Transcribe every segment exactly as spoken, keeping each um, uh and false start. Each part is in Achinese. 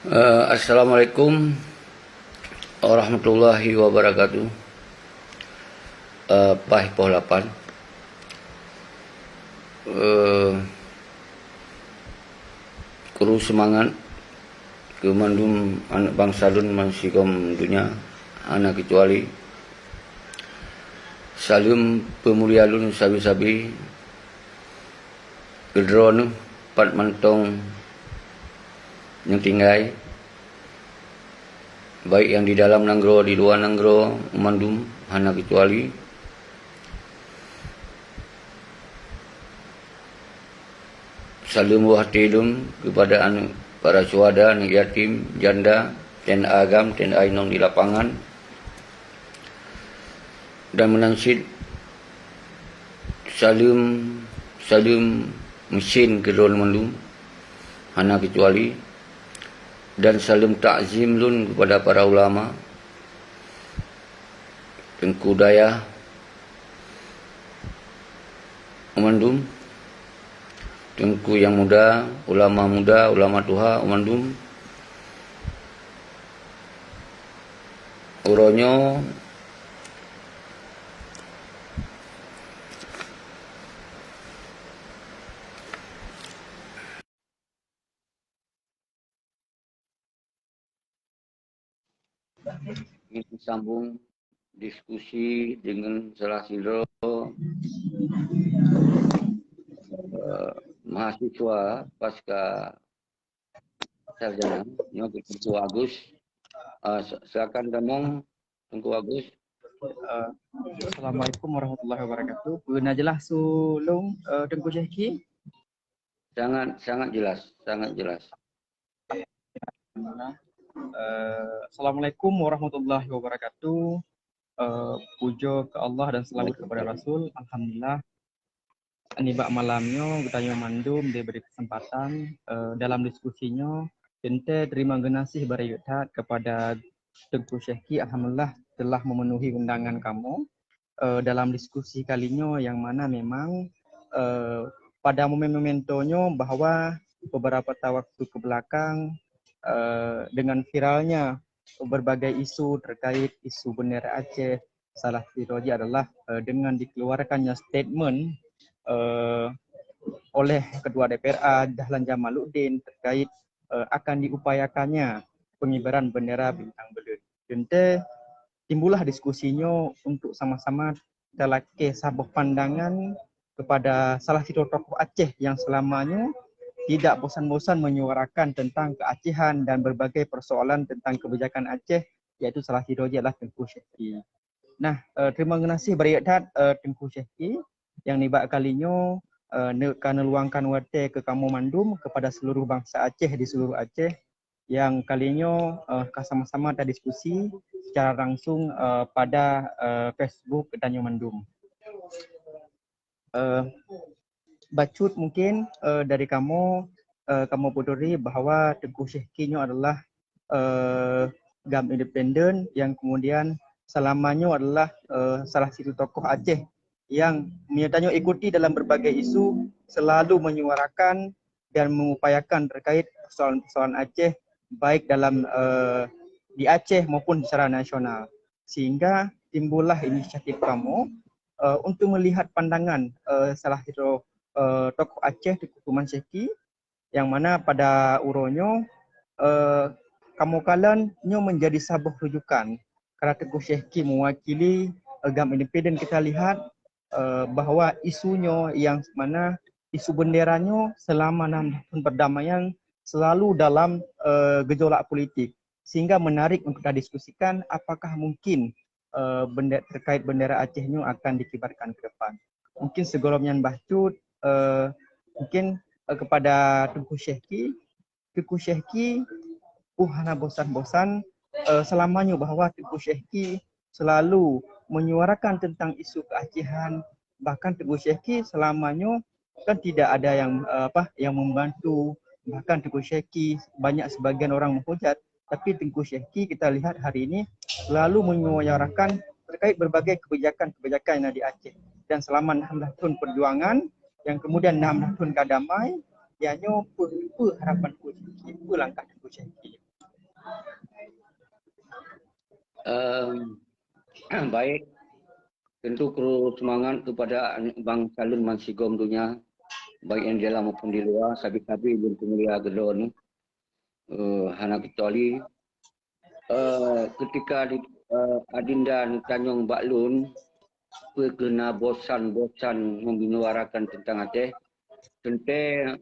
Eh, Assalamualaikum warahmatullahi wabarakatuh. Eh, paih poh lapan. Eh, kru seumangat keu mandum aneuk bansa lôn bansigom donya, hana keucuali. Saleuem peumulia lôn sabe-sabe keu droeneuh pat mantong nyang tinggai, baik nyang di dalam nanggroe, di luwa nanggroe, mandum hana keucuali. Saleuem boh até lôn keupada aneuk para syuhada, aneuk yatim, janda, T N A GAM, T N A inong di lapangan. Dan meunan cit saleuem, saleuem meusen keu droeneuh mandum, hana keucuali. Dan saleuem takzim lôn keupada para ulama, teungku dayah mandum, teungku nyang muda, ulama muda, ulama tuha mandum. Uroe nyoe ingin sambung diskusi dengan salah sidroe, eh, mahasiswa pasca sarjana, nyoe Teungku Agus. Ah, si-, silakan tamong, Teungku Agus. Eh, Assalamualaikum warahmatullahi wabarakatuh. Peue na jeulaih su lôn, eh, Teungku Syehki? Sangat, sangat jelas, sangat jelas. Eh, Assalamualaikum warahmatullahi wabarakatuh. Eh, puja keu Allah dan selawat kepada Rasul. Alhamdulillah. Nibak malam nyoe, geutanyoe mandum diberi kesempatan, eh, dalam diskusi nyoe. Teuntée terima geunaséh beurayeuk that kepada Teungku Syehki, alhamdulillah, telah memenuhi undangan kamoe, eh, dalam diskusi kali nyoe, yang mana memang, eh, pada momen-momento nyoe bahwa beberapa ta-, waktu ke belakang, eh, dengan viralnya berbagai isu terkait isu bendera Aceh, salah satu jih adalah, eh, dengan dikeluarkannya statement, eh, oleh Ketua D P R A Dahlan Jamaluddin terkait, eh, akan diupayakannya pengibaran bendera bintang beuleuen. Teuntée timbullah diskusi nyoe untuk sama-sama talakée saboh pandangan kepada salah satu tokoh Aceh yang selama nyoe tidak bosan-bosan menyuarakan tentang keacehan dan berbagai persoalan tentang kebijakan Aceh, yaitu salah satu jih adalah Teungku Syehki. Nah, eh, terima geunaséh beurayeuk that, eh, Teungku Syehki, yang nibak kali nyoe, eh, ne-, ka neuluangkan watée keu kamoe mandum kepada seluruh bansa Aceh di seluruh Aceh, yang kali nyoe, eh, ka sama-sama tadiskusi secara langsung, eh, pada, eh, Facebook tanyoe mandum. Eh, bacut mungkin, eh, dari kamoe, eh, kamoe peuturi bahwa Teungku Syehki nyoe adalah, eh, GAM independen yang kemudian selama nyoe adalah, eh, salah satu tokoh Aceh yang meunyoe tanyoe ikuti dalam berbagai isu selalu menyuarakan dan mengupayakan terkait persoalan-persoalan Aceh, baik dalam, eh, di Aceh maupun secara nasional. Sehingga timbullah inisiatif kamoe, eh, untuk melihat pandangan, eh, salah satu, eh, tokoh Aceh, Teungku Tuman Syehki, yang mana pada uroe nyoe, eh, kamoe kalon nyoe menjadi saboh rujukan. Karena Teungku Syehki mewakili, eh, GAM independen, kita lihat, eh, bahwa isu nyoe yang mana isu bendera nyoe selama enam tahun perdamaian selalu dalam, eh, gejolak politik, sehingga menarik untuk tadiskusikan apakah mungkin, eh, bende-, terkait bendera Aceh nyoe akan dikibarkan ke depan. Mungkin sigohlom nyan bacut, eh, mungkin, eh, kepada Teungku Syehki, Teungku Syehki pun hana bosan-bosan, eh, selama nyoe bahwa Teungku Syehki selalu menyuarakan tentang isu keacehan. Bahkan Teungku Syehki selama nyoe kan tidak ada yang, eh, apa, yang membantu. Bahkan Teungku Syehki banyak sebagian orang menghujat, tapi Teungku Syehki kita lihat hari ini selalu menyuarakan terkait berbagai kebijakan-kebijakan yang ada di Aceh. Dan selama enam belas tahun perjuangan, yang kemudian enam belas tahun ka damai, ya nyoe peue, peue harapan Teungku Syehki, peue langkah Teungku Syehki. Em, baik, tentu kru seumangat kepada bangsa lôn bansigom donya, baik nyang di dalam maupun di luwa, sabe-sabe lôn peumulia keudroe nyoe, eh, hana keucuali. Eh, ketika di, eh, adinda neutanyong bak lôn, peu kheueh na bosan-bosan menyuarakan teuntang Aceh, teuntée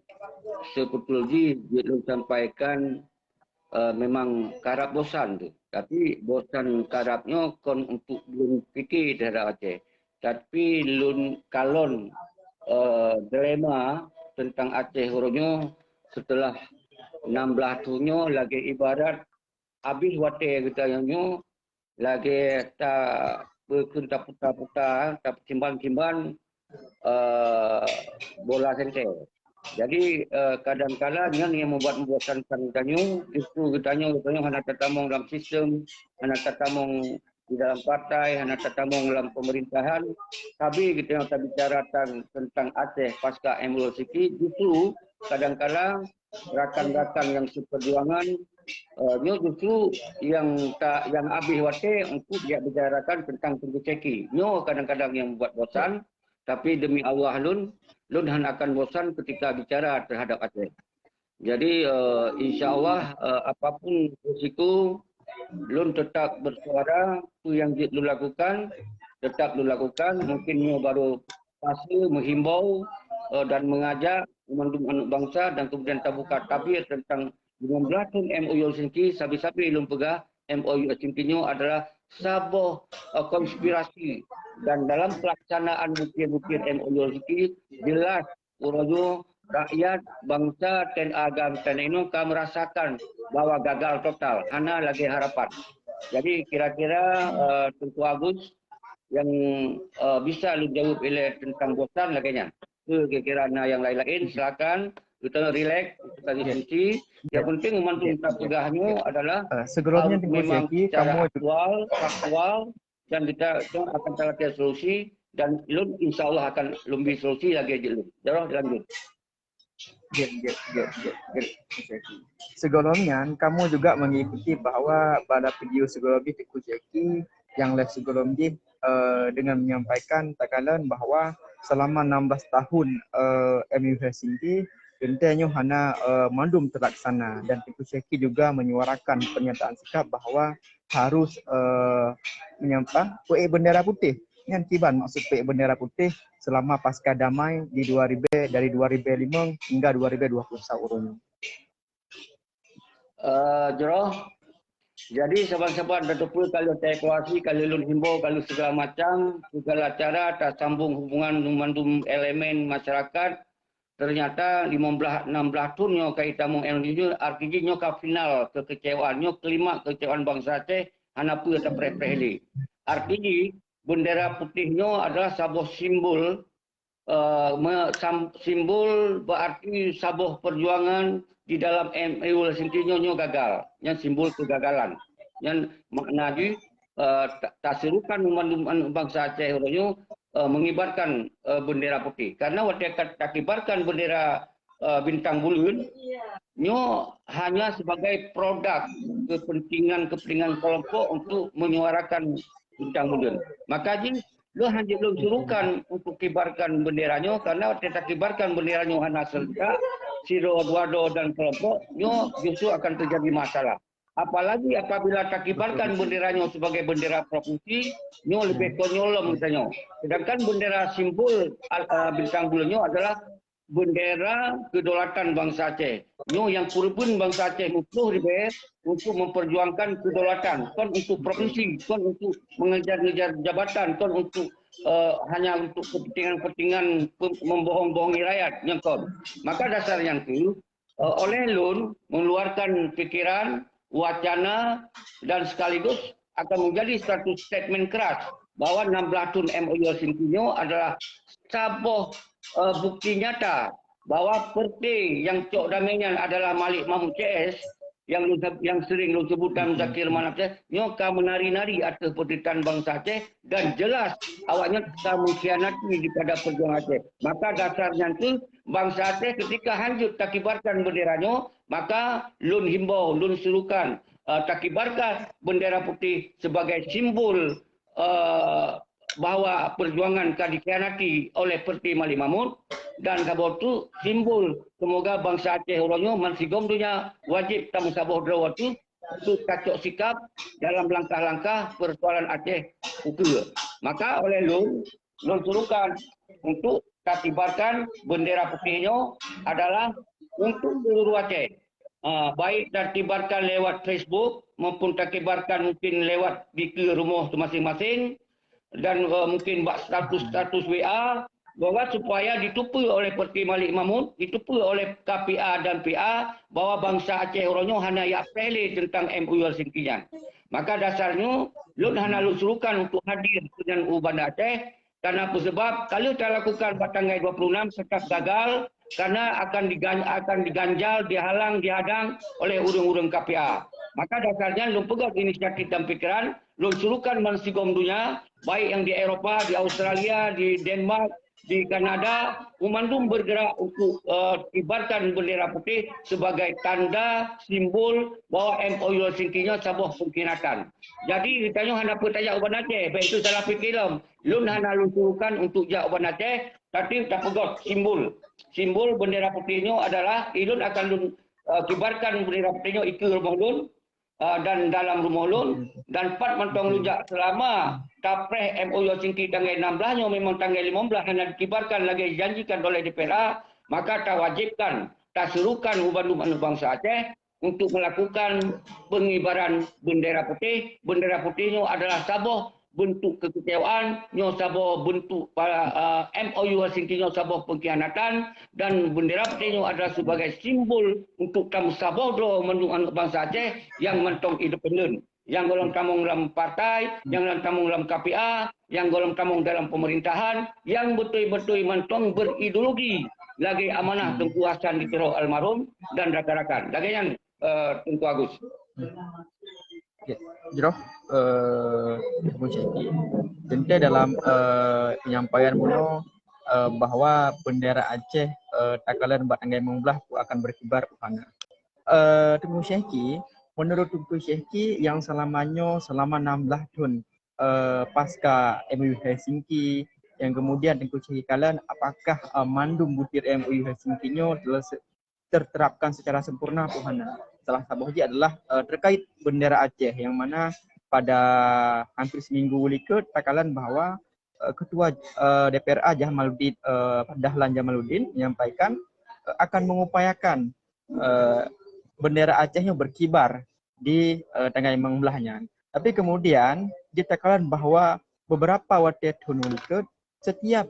seubeutôi jih jeuet lôn sampaikan, eh, memang karab bosan tu. Tapi bosan karab nyoe kon untuk lôn pike teuhadap Aceh. Tapi lôn kalon, eh, dilema teuntang Aceh uroe nyoe seuteulah nam blaih thon nyoe lagée ibarat habéh watée geutanyoe nyoe lagée ta-, peu kheueh taputa-puta, tapeusimban-simban, eh, bola sentée. Jadi, eh, kadang-kala nyan nyang membuat membosankan geutanyoe, justru geutanyoe, geutanyoe hana tatamong dalam sistem, hana tatamong di dalam partai, hana tatamong dalam pemerintahan. Sabe geutanyoe tabicara tan-, teuntang Aceh pasca M U Helsinki, justru kadang-kala rakan-rakan nyang seuperjuangan, eh, nyoe justru nyang ta-, nyang habéh watée untuk jak bicarakan teuntang Teuku Cheki. Nyoe kadang-kadang nyang membuat bosan, tapi demi Allah lôn, lôn hana akan bosan ketika bicara terhadap Aceh. Jadi, eh, insya Allah, eh, apapun risiko, lôn tetap bersuara, peue nyang jeuet lôn lakukan, tetap lôn lakukan. Mungkin nyoe baru fase menghimbau, eh, dan mengajak mandum aneuk bangsa dan kemudian tabuka tabir teuntang limong blaih thon M O U Helsinki, sabe-sabe lôn peugah M O U Helsinki nyoe adalah saboh, eh, konspirasi dan dalam pelaksanaan bukir-bukir M O U Helsinki jelas uroe nyoe rakyat, bangsa, T N A GAM, T N I nyoe ka merasakan bahwa gagal total, hana lagée harapan. Jadi kira-kira, eh, Teungku Agus nyang, eh, bisa lôn jaweueb ilée teuntang bosan lagée nyan. Kira-kira na nyang laén-laén, silakan. Kita rileks, kita diskusi. Nyang penting mandum tapeugah nyoe adalah, eh, sigohlom nyan, Teungku Cheki, memang secara aktual, faktual, dan kita, kita akan talakée solusi, dan lôn insya Allah akan lôn bi solusi lagée jeuet lôn. Jroh dilanjut. Jeuet, jeuet, jeuet, jeuet, jeuet. Sigohlom nyan, kamoe juga mengikuti bahwa pada video sigohlom jih Teungku Cheki nyang live sigohlom jih, eh, dengan menyampaikan takalon bahwa selama enam belas tahun, eh, M U Helsinki, teuntée nyoe hana, eh, mandum terlaksana dan Teungku Cheki juga menyuarakan pernyataan sikap bahwa harus, eh, menyampa, peuék bendera putih. Nyan kiban maksud peuék bendera putih selama pasca damai di dua ribu, dari dua ribu lima hingga dua ribu dua puluh satu uroe nyoe. Eh, jroh. Jadi saban-saban tateupeue ka lheueh taevaluasi, ka lheueh lôn himbau, ka lheueh segala macam, segala cara tasambong hubungan mandum elemen masyarakat, ternyata limong blaih, enam blaih thon nyoe ka itamong L N J, arti jih nyoe ka final kekecewaan, nyoe kelima kekecewaan bangsa Aceh, hana peue tapreh-preh lé. Arti jih, bendera putih nyoe adalah saboh simbol, eh, me-, sam-, simbol berarti saboh perjuangan di dalam M U Helsinki nyoe, nyoe gagal. Nyan simbol kegagalan. Nyan makna jih, eh, ta-, taserukan mandum aneuk bangsa Aceh uroe nyoe, eh, mengibarkan, eh, bendera putih. Karena watée ka takibarkan bendera, eh, bintang buleuen, nyoe hanya sebagai produk kepentingan-kepentingan kelompok untuk menyuarakan bintang buleuen. Maka jih, lôn hana lôn suruhkan untuk kibarkan bendera nyoe, karena watée takibarkan bendera nyoe hana serentak, sidroe dua droe dan kelompok, nyoe justru akan terjadi masalah. Apalagi apabila takibarkan bendera nyoe sebagai bendera provinsi, nyoe lebih konyol lom geutanyoe. Sedangkan bendera simbol, a, a, bintang buleuen nyoe adalah bendera kedaulatan bangsa Aceh. Nyoe nyang keureubeuen bangsa Aceh muplôh ribée untuk memperjuangkan kedaulatan, kon untuk provinsi, kon untuk mengejar-ngejar jabatan, kon untuk, eh, hanya untuk kepentingan-kepentingan pem-, membohong-bohongi rakyat, nyan kon. Maka dasar nyan tu, eh, oleh lôn mengeluarkan pikiran, wacana, dan sekaligus akan menjadi satu statement keras bahwa enam belas thon M O U Helsinki nyoe adalah saboh, eh, bukti nyata bahwa partai nyang cok damé nyan adalah Malik Mahmud C S, nyang lôn seb-, nyang sering lôn sebut dan Muzakir Manaf C S, nyoe ka menari-nari ateueh penderitaan bangsa Aceh dan jelas awaknyan ka mengkhianati daripada perjuangan Aceh. Maka dasar nyan tu, bangsa Aceh ketika hanjeuet takibarkan bendera nyoe, maka lôn himbau, lôn serukan eh, takibarkan bendera putih sebagai simbol, eh, bahwa perjuangan ka dikhianati oleh Pertiwi Malik Mahmud, dan saboh tu simbol semoga bansa Aceh uroe nyoe bansigom donya wajib tameusaboh droe ateueh untuk tacok sikap dalam langkah-langkah persoalan Aceh ukeue. Maka oleh lôn, lôn surukan untuk takibarkan bendera putih nyoe adalah untuk seluruh Aceh. Ah, baik takibarkan lewat Facebook maupun takibarkan mungkin lewat dikeue rumoh masing-masing dan, eh, mungkin bak status-status W A, bahwa supaya ditupeue oleh Pertiwi Malik Mahmud, ditupeue oleh K P A dan P A bahwa bansa Aceh uroe nyoe hana jak preh lé teuntang M O U Helsinki nyan. Maka dasar nyoe lôn hana lôn surukan untuk hadir keunan u Banda Aceh, karena peusabab ka lheueh talakukan bak tanggai dua puluh enam tetap gagal karena akan digan-, akan diganjal, dihalang, dihadang oleh ureuëng-ureuëng K P A. Maka dasar nyan lôn peugöt inisiatif dan pikeran, lôn surukan bansigom donya, baik nyang di Eropa, di Australia, di Denmark, di Kanada, meumandum bergerak untuk, eh, kibarkan bendera putih sebagai tanda simbol bahwa M O U Helsinki nyoe saboh pengkhianatan. Jadi, geutanyoe hana peucaya u Banda Aceh, bah itu salah pikir lom. Lôn hana lôn surukan untuk jak u Banda Aceh, tapi tapeugöt simbol. Simbol bendera putih nyoe adalah, ilôn akan lôn, eh, kibarkan bendera putih nyoe ikeue rumoh lôn, ah, dan dalam rumoh lôn, dan pat mantong lôn jak selama tapreh M O U Helsinki tanggai enam belas nyoe memang tanggai lima belas hana dikibarkan lagée dijanjikan oleh D P R A, maka tawajibkan, tasurukan u bandum aneuëk bansa Aceh untuk melakukan pengibaran bendera putih. Bendera putih nyoe adalah saboh bentuk kekecewaan, nyoe saboh bentuk pa-, ah, M O U Helsinki nyoe saboh pengkhianatan, dan bendera putih nyoe adalah sebagai simbol untuk tameusaboh droe mandum aneuëk bansa Aceh nyang mantong independen, nyang gohlom tamong lam partai, nyang gohlom tamong lam K P A, nyang gohlom tamong dalam pemerintahan, nyang beutôi-beutôi mantong berideologi lagée amanah Teungku Hasan di Tiro almarhum dan rakan-rakan. Lagée nyan, eh, Teungku Agus. Ya, jroh, eh, Teungku Syehki. Teuntée dalam, eh, penyampaian bunoe, eh, bahwa bendera Aceh, eh, takalon bak tanggai limong blaih akan berkibar u hana. Eh, Teungku Syehki, menurut Teungku Syehki yang selama nyoe, selama enam belas thon, eh, pasca M O U Helsinki, yang kemudian Teungku Syehki kalon, apakah, eh, mandum butir M O U Helsinki nyoe telah se-, terterapkan secara sempurna atau hana? Salah saboh jih adalah, eh, terkait bendera Aceh, yang mana pada hampir seminggu likot takalon bahwa, eh, Ketua, eh, D P R A Jamaluddin, eh, Dahlan Jamaluddin menyampaikan, eh, akan mengupayakan, eh, bendera Aceh nyoe berkibar di, eh, tanggai limong blaih nyan. Tapi kemudian, jitakalon bahwa beberapa watée thon likot, setiap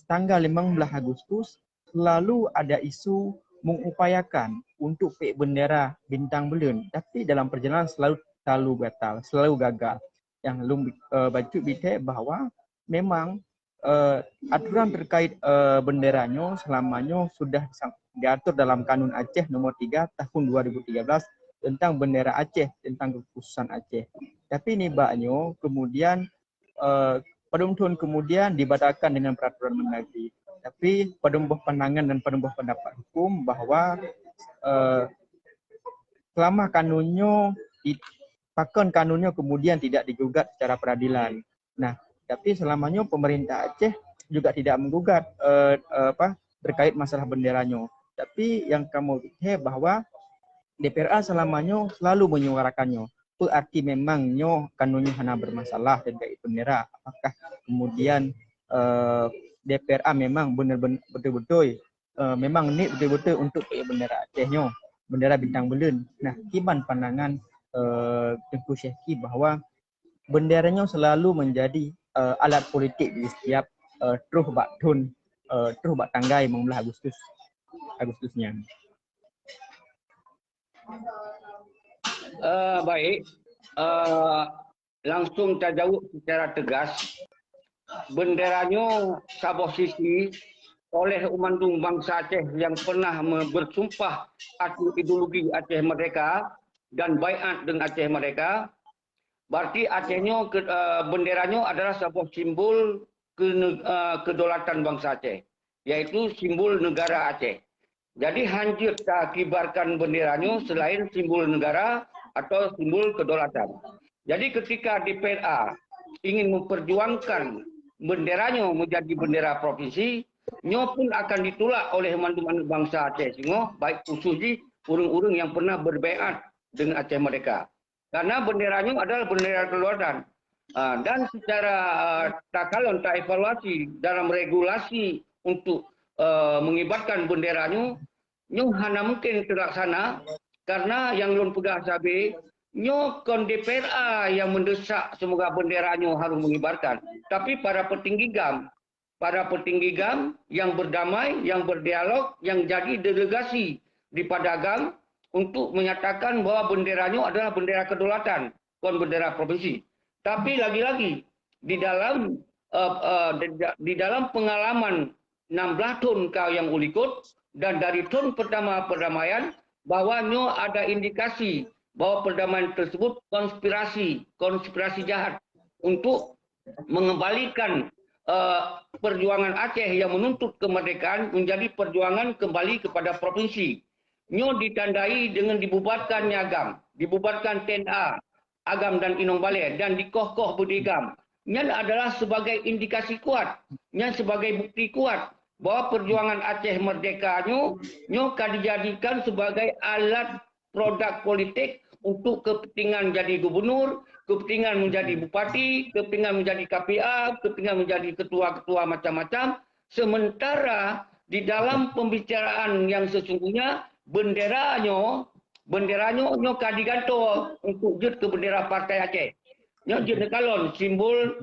tanggal limong blaih Agustus, selalu ada isu mengupayakan untuk pék bendera bintang buleuen, tapi dalam perjalanan selalu, selalu batal, selalu gagal. Nyang lôn, eh, bacut bithée bahwa memang, eh, aturan terkait, eh, bendera nyoe selama nyoe sudah disam-, diatur dalam Kanun Aceh nomor tiga tahun dua ribu tiga belas tentang bendera Aceh, tentang kekhususan Aceh. Tapi nibak nyoe kemudian, eh, padum thon kemudian dibatalkan dengan peraturan Mendagri. Tapi padum boh pandangan dan padum boh pendapat hukum bahwa, eh, selama kanun nyoe di-, pakon kanun nyoe kemudian tidak digugat secara peradilan. Nah, tapi selama nyoe pemerintah Aceh juga tidak menggugat, eh, eh, apa, terkait masalah bendera nyoe. Tapi nyang kamoe lihat bahwa D P R A selama nyoe selalu menyuarakan nyoe. Peu arti memang nyoe kanun nyoe hana bermasalah terkait bendera? Apakah kemudian, eh, D P R A memang benar-benar betul-betul, eh, memang ni betul-betul untuk bendera Aceh nyoe, bendera bintang buleuen? Nah, kiban pandangan, eh, Teungku Syehki bahwa bendera nyoe selalu menjadi, eh, alat politik di setiap, eh, troh bak thon, eh, troh bak tanggai limong blaih Agustus, Agustus nyan. Eh, baik. Eh, langsung tajaweueb secara tegas. Bendera nyoe saboh sisi oleh mandum bansa Aceh yang pernah me-, bersumpah atau ideologi Aceh Merdeka dan baiat dengan Aceh Merdeka. Berarti Aceh nyoe ke-, eh, bendera nyoe adalah saboh simbol ke-, eh, kedaulatan bansa Aceh, yaitu simbol negara Aceh. Jadi, hanjeuet takibarkan bendera nyoe selain simbol negara, atau simbol kedaulatan. Jadi ketika D P R A ingin memperjuangkan bendera nyoe menjadi bendera provinsi, nyoe pun akan ditulak oleh mandum aneuk bangsa Aceh singoh, baik khusus jih ureuëng-ureuëng yang pernah berbaiat dengan Aceh Merdeka. Karena bendera nyoe adalah bendera kedaulatan. Ah, dan secara, ah, takalon, taevaluasi dalam regulasi untuk, eh, mengibarkan bendera nyoe, nyoe hana mungkin terlaksana karena yang lôn peugah sabe, nyoe kon D P R A yang mendesak semoga bendera nyoe harus mengibarkan, tapi para petinggi GAM, para petinggi GAM yang berdamai, yang berdialog, yang jadi delegasi daripada GAM untuk menyatakan bahwa bendera nyoe adalah bendera kedaulatan, kon bendera provinsi. Tapi lagi-lagi di dalam, eh, eh, di, di dalam pengalaman enam belas thon ka nyang ulikot dan dari thon pertama perdamaian, bahwa nyoe ada indikasi bahwa perdamaian tersebut konspirasi, konspirasi jahat untuk mengembalikan, eh, perjuangan Aceh yang menuntut kemerdekaan menjadi perjuangan kembali kepada provinsi. Nyoe ditandai dengan dibubarkannya GAM, dibubarkan T N A, AGAM dan Inong Balé dan dikoh-koh beudé GAM. Nyan adalah sebagai indikasi kuat, nyan sebagai bukti kuat bahwa perjuangan Aceh Merdeka nyoe, nyoe ka dijadikan sebagai alat produk politik untuk kepentingan jadi gubernur, kepentingan menjadi bupati, kepentingan menjadi K P A, kepentingan menjadi ketua-ketua macam-macam. Sementara di dalam pembicaraan yang sesungguhnya, bendera nyoe, bendera nyoe, nyoe ka digantoe untuk jeuet keu bendera Partai Aceh. Nyoe jeuet neukalon simbol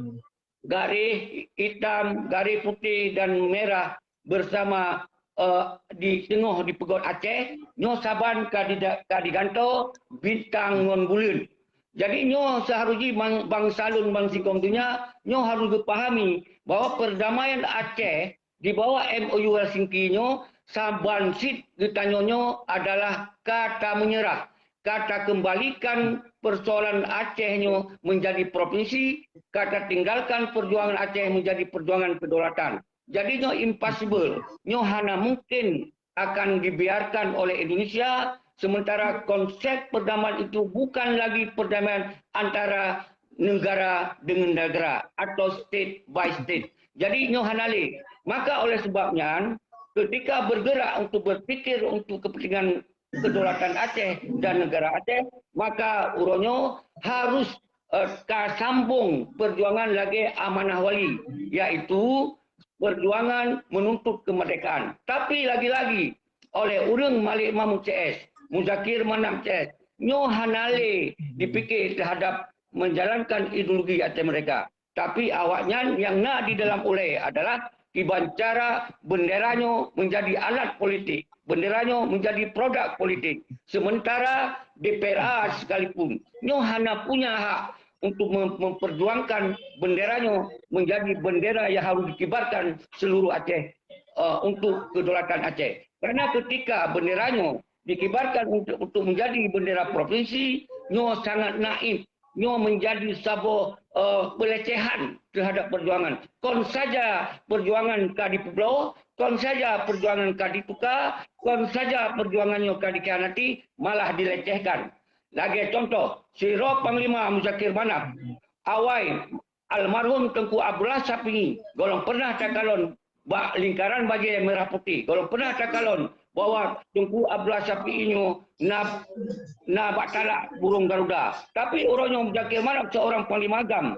garéh itam, garéh putéh dan merah bersama, eh, di teungoh di peugot Aceh, nyoe saban ka dida-, ka digantoe bintang ngon buleuen. Jadi nyoe seuharus jih ban-, bansa lôn ban singkong donya, nyoe harus geupahami bahwa perdamaian Aceh di bawah M O U Helsinki nyoe saban cit geutanyoe nyoe adalah ka tameunyeurah, ka takeumbalikan persoalan Aceh nyoe menjadi provinsi, ka tatinggalkan perjuangan Aceh menjadi perjuangan kedaulatan. Jadi nyoe impossible, nyoe hana mungkin akan dibiarkan oleh Indonesia, sementara konsep perdamaian itu bukan lagi perdamaian antara negara dengan negara atau state by state. Jadi nyoe hana lé. Maka oleh sebab nyan, ketika bergerak untuk berpikir untuk kepentingan kedaulatan Aceh dan negara Aceh, maka uroe nyoe harus, eh, ka sambung perjuangan lagée amanah wali, yaitu perjuangan menuntut kemerdekaan. Tapi lagi-lagi oleh ureuëng Malik Mahmud C S, Muzakir Manaf C S, nyoe hana lé dipikir terhadap menjalankan ideologi Aceh Merdeka. Tapi awaknyan nyang na di dalam ulée adalah kiban cara bendera nyoe menjadi alat politik, bendera nyoe menjadi produk politik. Sementara D P R A sekalipun nyoe hana punya hak untuk mem-, memperjuangkan bendera nyoe menjadi bendera yang harus dikibarkan seluruh Aceh, eh, untuk kedaulatan Aceh. Karena ketika bendera nyoe dikibarkan untuk, untuk menjadi bendera provinsi, nyoe sangat naif, nyoe menjadi saboh, eh, pelecehan terhadap perjuangan. Kon saja perjuangan ka dipeubloe, kon saja perjuangan ka dituka, kon saja perjuangan nyoe ka dikhianati, malah dilecehkan. Lagée contoh, sidroe Panglima Muzakir Manaf, awai almarhum Teungku Abdullah Syafi'i, gohlom pernah takalon bak lingkaran bajée merah putih, gohlom pernah takalon bahwa Teungku Abdullah Syafi'i nyoe na, na bak talak burung Garuda. Tapi uroe nyoe Muzakir Manaf seorang Panglima GAM,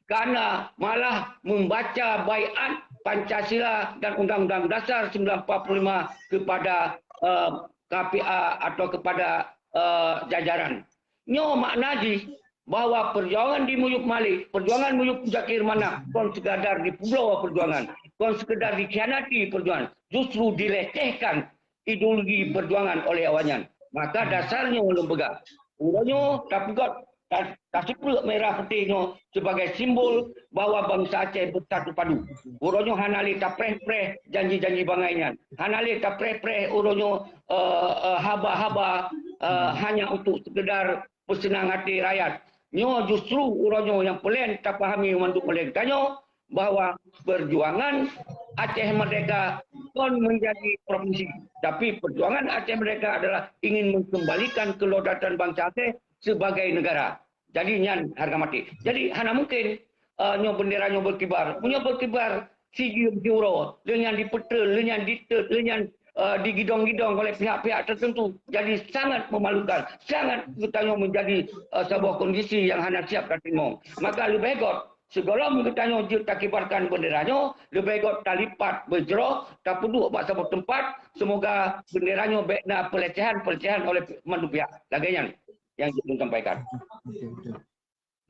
karena malah membaca baiat Pancasila dan Undang-Undang Dasar sembilan empat puluh lima kepada, eh, K P A atau kepada, eh, jajaran. Nyoe makna jih bahwa perjuangan di Muyup Malik, perjuangan Muyup Muzakir Manaf, kon sekadar dipeubloe perjuangan, kon sekadar dikhianati perjuangan, justru dilecehkan ideologi perjuangan oleh awaknyan. Maka dasarnya ulôn peugah, uroe nyoe tapeugöt, ta-, taseupreuek merah putih nyoe sebagai simbol bahwa bansa Aceh beusatu padu. Uroe nyoe hana lé tapreh-preh janji-janji bangai nyan. Hana lé tapreh-preh uroe nyoe, eh, eh, haba-haba, eh, hanya untuk sekedar peuseunang até rakyat. Nyoe justru uroe nyoe nyang peureulée tapahami mandum oleh geutanyoe bahwa perjuangan Aceh Merdeka kon menjadi provinsi, tapi perjuangan Aceh Merdeka adalah ingin mengembalikan kedaulatan bansa Aceh sebagai negara. Jadi nyan harga mati. Jadi hana mungkin uh, nyoe bendera nyoe berkibar. Nyoe berkibar sijeuem siuroe, lheueh nyan dipeutrön, lheueh nyan ditet, lheueh nyan uh, digidong-gidong oleh pihak-pihak tertentu. Jadi sangat memalukan, sangat geutanyoe menjadi uh, sebuah kondisi yang hana siap dan rimong. Maka lebih got Sigohlom geutanyoe jeuet takibarkan bendera nyoe, leubeh got talipat beujroh, tapeuduek bak saboh teumpat, seumoga bendera nyoe bék na peulecehan-peulecehan oleh mandum pihak. Lagée nyan nyang jeuet lôn sampaikan.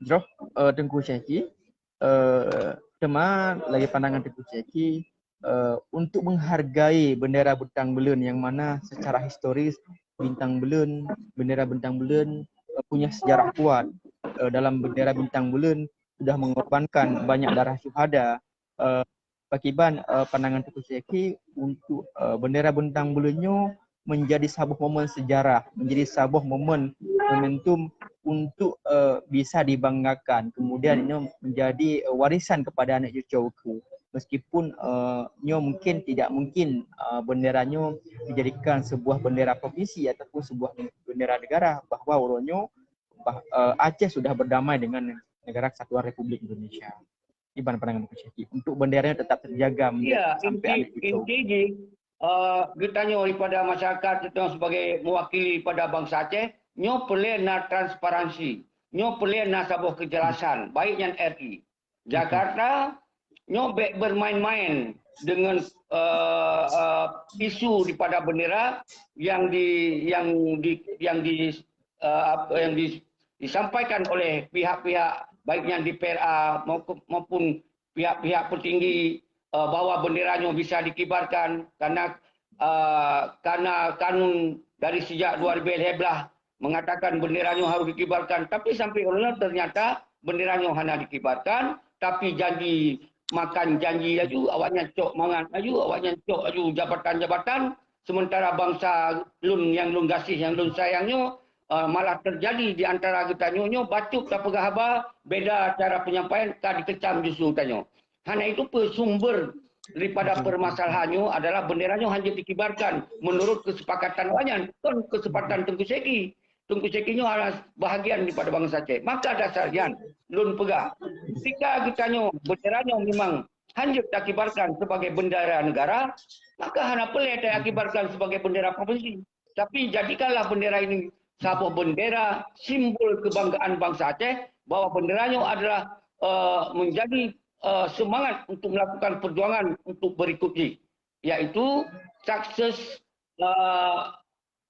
Jroh uh, Teungku Syeki, uh, teuma lagée pandangan Teungku Syeki, uh, untuk menghargai bendera bintang buleuen yang mana secara historis bintang buleuen, bendera bintang buleuen uh, punya sejarah kuat. Uh, dalam bendera bintang buleuen sudah mengorbankan banyak darah syuhada. Uh, pakiban uh, pandangan Teungku Syeki untuk uh, bendera bintang buleuen nyoe menjadi saboh momen sejarah, menjadi saboh momen momentum untuk uh, bisa dibanggakan. Kemudian ini menjadi uh, warisan kepada anak cucu ke. Meskipun uh, nyoe mungkin tidak mungkin uh, bendera nyoe dijadikan sebuah bendera provinsi ataupun sebuah bendera negara, bahwa uroe nyoe bah, uh, Aceh sudah berdamai dengan Negara Kesatuan Republik Indonesia. Iban pandangan Teungku Syeki untuk bendera tetap terjaga ya, sampai inti, inti jih uh, geutanyoe daripada masyarakat geutanyoe sebagai mewakili pada bangsa Aceh, nyoe perlu na transparansi, nyoe perlu na saboh kejelasan, baik nyan R I. Jakarta nyoe bék bermain-main dengan uh, uh, isu daripada bendera yang di yang di yang di uh, yang di, disampaikan oleh pihak-pihak baik yang di P R A maupun pihak-pihak petinggi uh, bahwa bendera nyoe bisa dikibarkan karena uh, karena kanun dari sejak dua ribu lima belas mengatakan bendera nyoe harus dikibarkan, tapi sampai uroe nyoe ternyata bendera nyoe hana dikibarkan, tapi janji makan janji laju, awaknyan cok mangat laju, awaknyan cok laju jabatan-jabatan, sementara bangsa lôn yang lôn gaséh, yang lôn sayang nyoe uh, malah terjadi di antara geutanyoe nyoe bacut tapeugah haba beda cara penyampaian ka dikecam justru tanyoe. Hana itu pun sumber daripada permasalahan nyoe adalah bendera nyoe hanya dikibarkan menurut kesepakatan awaknyan, bukan kesepakatan Teungku Syeki. Teungku Syeki nyoe adalah bahagian daripada bangsa Aceh. Maka dasar nyan lôn peugah, ketika geutanyoe bendera nyoe memang hanya takibarkan sebagai bendera negara, maka hana perlu takibarkan sebagai bendera provinsi. Tapi jadikanlah bendera ini saboh bendera simbol kebanggaan bangsa Aceh bahwa bendera nyoe adalah uh, menjadi uh, semangat untuk melakukan perjuangan untuk berikut jih, iaitu sukses uh,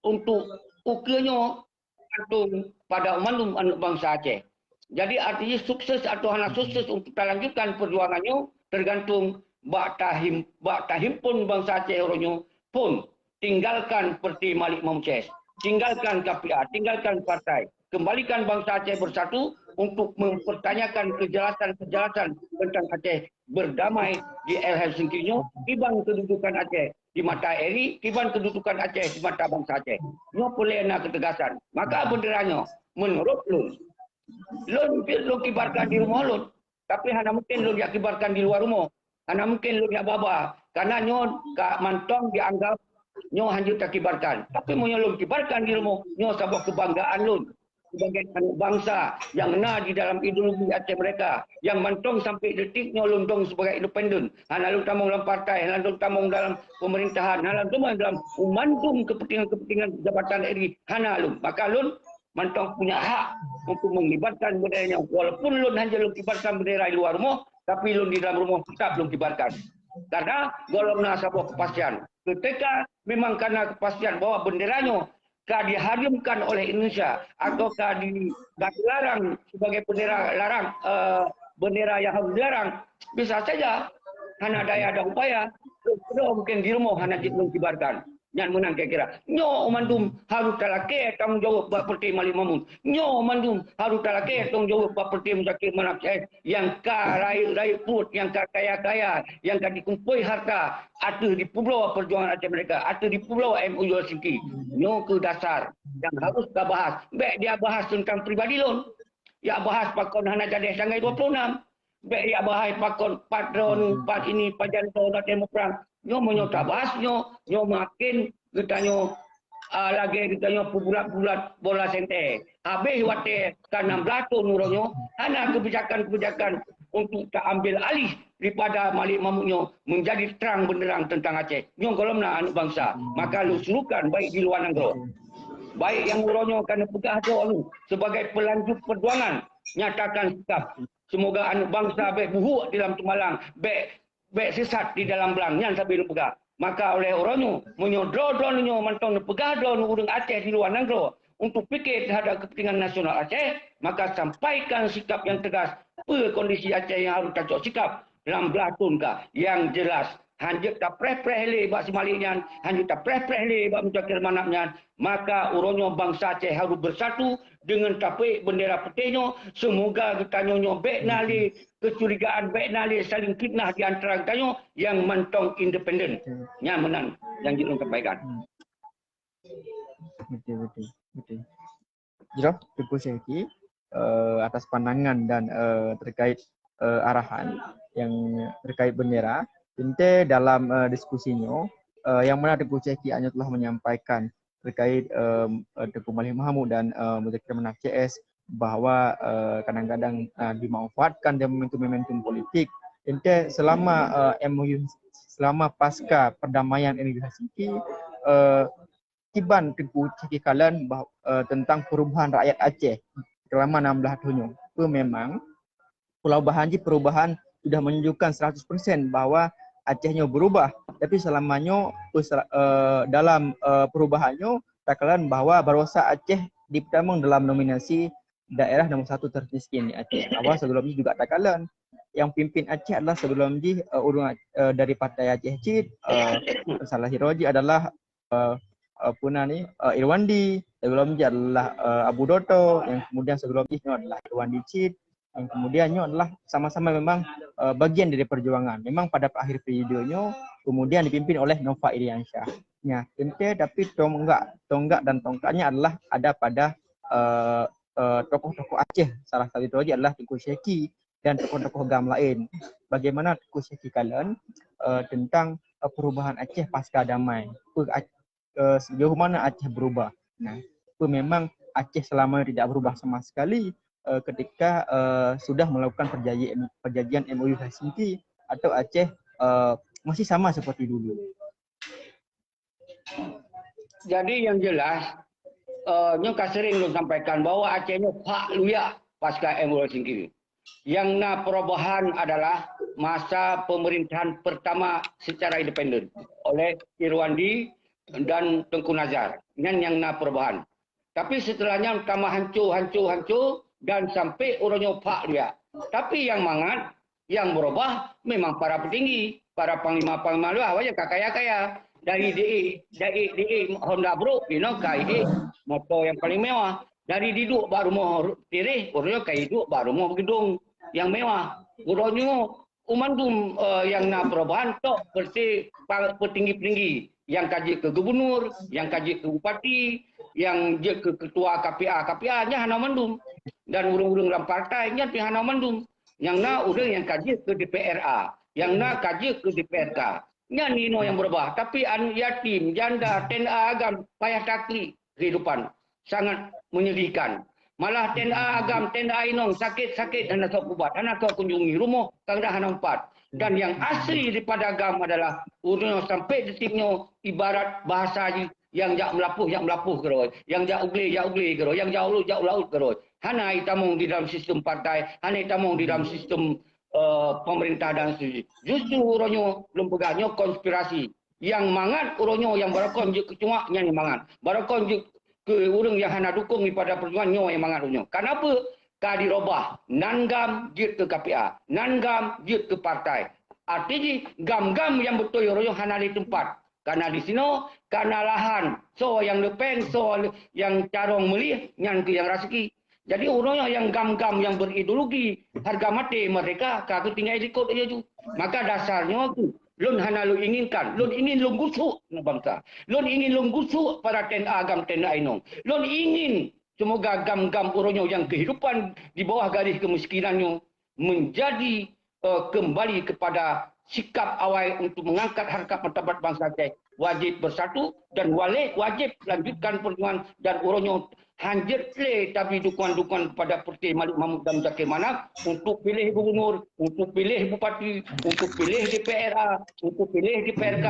untuk ukeue nyoe tergantung pada mandum aneuk bangsa Aceh. Jadi artinya sukses atau hana sukses untuk talanjutkan perjuangan nyoe tergantung bak tahim bak tahimpun bangsa Aceh uroe nyoe pun tinggalkan seperti Malik Mamuces, tinggalkan K P A, tinggalkan partai, kembalikan bangsa Aceh bersatu untuk mempertanyakan kejelasan-kejelasan tentang Aceh berdamai di Helsinki nyoe, kiban kedudukan Aceh di mata R I, kiban kedudukan Aceh di mata bangsa Aceh. Nyoe peureulée na ketegasan. Maka bendera nyoe menurut lôn, lôn lôn kibarkan di rumoh lôn, tapi hana mungkin lôn jak kibarkan di luar rumoh. Hana mungkin lôn jak babah, karena nyoe ka mantong dianggap nyoe hana jeuet takibarkan. Tapi meunyoe lôn kibarkan di rumoh, nyoe saboh kebanggaan lôn sebagai aneuk bangsa yang na di dalam ideologi Aceh Merdeka, yang mantong sampai detik nyoe lôn dong sebagai independen. Hana lôn tamong dalam partai, hana lôn tamong dalam pemerintahan, hana lôn tamong dalam mandum kepentingan-kepentingan jabatan R I, hana lôn. Maka lôn mantong punya hak untuk mengibarkan bendera nyoe. Walaupun lôn hana lôn kibarkan bendera di luar rumoh, tapi lôn di dalam rumoh tetap lôn kibarkan. Karena gohlom na saboh kepastian. Ketika memang karena kepastian bahwa bendera nyoe ka diharamkan oleh Indonesia atau ka di ka dilarang sebagai bendera larang uh, bendera yang harus dilarang, bisa saja hana daya dan upaya, mungkin di rumoh hana jeuet lôn kibarkan. Nyan meunan kira-kira. Nyoe mandum harus talakée tanggung jaweueb bak Peureté Malik Mahmud. Nyoe mandum harus talakée tanggung jaweueb bak Peureté Muzakir Manaf Syekh nyang ka rayeuk-rayeuk pruet, nyang ka kaya-kaya, nyang ka dikumpôi harta ateueh dipeubloe perjuangan Aceh Merdeka, ateueh dipeubloe M O U Helsinki. Nyoe keuh dasar nyang harus tabahas. Bék dia bahas teuntang pribadi lôn. Ya bahas pakon hana jadeh tanggai dua puluh enam. Bék ya bahas pakon patron, pat ini, pajan droe na teumeung prang. Nyoe meunyoe tabahas nyoe, nyoe makin geutanyoe ah, lagée geutanyoe peubulat-bulat bola sentée. Habéh watée ka nam blaih thon uroe nyoe, hana keubijakan-keubijakan untuk ta ambil alih daripada Malik Mahmud nyoe menjadi terang benderang tentang Aceh. Nyoe gohlom na aneuk bansa. Maka lôn serukan baik di luwa nanggroe, baik nyang uroe nyoe ka neupeugah droe lôn sebagai pelanjut perjuangan, nyatakan sikap. Semoga aneuk bansa bék buhuk di dalam teumalang, bék bék sisat di dalam blang nyan sabe neupeugah. Maka oleh uroe nyoe, meunyoe droe-droe nyoe mantong neupeugah droe ureuëng Aceh di luwa nanggroe untuk pike teuhadap keupeuntingan nasional Aceh, maka sampaikan sikap nyang teugas peue kondisi Aceh nyang harôh tacok sikap lam blaih thon ka. Nyang jeulaih, hanjeuet tapreh-preh lé bak si Malik nyan, hanjeuet tapreh-preh lé bak Muzakir Manaf nyan, maka uroe nyoe bansa Aceh harôh beusatu deungon tapeuék beundera putéh nyoe. Semoga geutanyoe nyoe bék na lé keucurigaan, bék na lé saling fitnah di antara geutanyoe nyang mantong independen. Nyan meunan nyang jeuet lôn sampaikan. Betul, betul, betul. Jroh, Teungku Syehki, eh, atas pandangan dan, eh, terkait, eh, arahan yang terkait bendera. Teuntée dalam, eh, diskusi nyoe, eh, yang mana Teungku Syehki nyoe telah menyampaikan terkait, eh, eh, Teungku Malik Mahmud dan, eh, Muzakir Manaf C S bahwa, eh, kadang-kadang, eh, dimanfaatkan dari momentum-momentum politik. Teuntée selama, eh, M O U, selama pasca perdamaian M O U Helsinki, eh, kiban Teungku Syehki kalon bah-, eh, tentang perubahan rakyat Aceh selama nam blaih thon nyoe. Peue memang perubahan jih, perubahan sudah menunjukkan seratus persen bahwa Aceh nyoe berubah. Tapi selama nyoe, peusela-, eh, dalam, eh, perubahan nyoe, takalon bahwa baroesa Aceh dipeutamong dalam nominasi daerah nomor satu termiskin di Aceh. Awai sebelum jih juga takalon, yang pimpin Aceh adalah sebelum jih, eh, ureuëng, eh, dari Partai Aceh cit, eh, salah sidroe jih adalah, eh, apa na ni, eh, Irwandi, sebelum jih adalah, eh, Abu Doto, yang kemudian sebelum jih nyoe adalah Irwandi cit, yang kemudian nyoe adalah sama-sama memang, eh, bagian dari perjuangan. Memang pada akhir periode nyoe kemudian dipimpin oleh Nova Iriansyah. Ya, teuntée, tapi tonggak, tonggak dan tongkatnya adalah ada pada, eh, eh, tokoh-tokoh Aceh, salah satu lagi adalah Teungku Syehki dan tokoh-tokoh GAM lain. Bagaimana Teungku Syehki kalon, eh, tentang, eh, perubahan Aceh pasca damai? Peue Ac-, eh, sejauh mana Aceh berubah? Nah, peue memang Aceh selama ini tidak berubah sama sekali, eh, ketika, eh, sudah melakukan perjanjian, perjanjian M O U Helsinki, atau Aceh, eh, masih sama seperti dulu? Jadi yang jeulaih, eh, nyoe ka sering lôn sampaikan bahwa Aceh nyoe phak luyak pasca M O U Helsinki. Yang na perubahan adalah masa pemerintahan pertama secara independen oleh Irwandi dan Teungku Nazar. Nyan yang na perubahan. Tapi setelah nyan ka meuhanco, hanco, hanco dan sampai uroe nyoe phak luyak. Tapi yang mangat, yang berubah memang para petinggi, para panglima-panglima luar, awak ka kaya-kaya. Dari diék, dari diék Honda brok, you know, ka diék motor yang paling mewah. Dari diduek bak rumoh tireh, uroe nyoe ka diduek bak rumoh gedong yang mewah. Uroe nyoe, u mandum, eh, yang na perubahan tok seperti pa-, petinggi-petinggi yang ka jeuet keu gubernur, yang ka jeuet keu bupati, yang jeuet keu ketua K P A, K P A nyan hana mandum. Dan ureuëng-ureuëng lam partai nyan pih hana mandum. Nyang na ureuëng nyang ka jeuet keu D P R A, nyang na ka jeuet keu D P R K. Nyan inoe nyang berubah. Tapi aneuk yatim, janda, T N A agam payah taklik kehidupan. Sangat menyedihkan. Malah T N A agam, T N A inong sakit-sakit hana soe ubat, hana soe kunjungi, rumoh kadang hana umpat. Dan yang asli daripada agam adalah ureuëng sampai detik nyoe ibarat bahasa jih, nyang jak meulapoh, jak meulapoh keudroe, nyang jak u glé, jak u glé keudroe, nyang jak u laôt, jak u laôt keudroe. Hana jitamong di dalam sistem partai, hana jitamong di dalam sistem, eh, pemerintah dan seterusnya. Justru uroe nyoe lôn peugah nyoe konspirasi. Nyang mangat uroe nyoe nyang barokon jeuet keu cuak nyan nyang mangat. Barokon jeuet keu ureuëng nyang hana dukong daripada perjuangan nyoe nyang mangat uroe nyoe. Kenapa? Ka dirobah, nan GAM jeuet keu K P A, nan GAM jeuet keu partai. Arti jih GAM-GAM nyang beutôi uroe nyoe hana lé teumpat. Kana di sinoe, kana lahan, soe nyang leupeng, soe nyang carông meulih, nyan keuh nyang raseuki. Jadi uroe nyoe nyang GAM-GAM nyang berideologi harga maté merdeka ka geutinggai likot laju. Maka dasar nyoe keuh lôn hana lôn inginkan, lôn ingin lôn gusok aneuk bansa. Lôn ingin lôn gusok para T N A agam, T N A inong. Lôn ingin semoga GAM-GAM uroe nyoe nyang kehidupan di bawah garis kemiskinan nyoe menjadi, eh, kembali kepada sikap awai untuk mengangkat harkat martabat bansa Aceh wajéb beusatu dan waléh wajéb lanjutkan peujuangan dan uroe nyoe hanjeuet lé tabi dukungan-dukungan kepada Peureté Malik Mahmud dan Muzakir Manaf untuk piléh gubunur, untuk piléh bupati, untuk piléh D P R A, untuk piléh D P R K.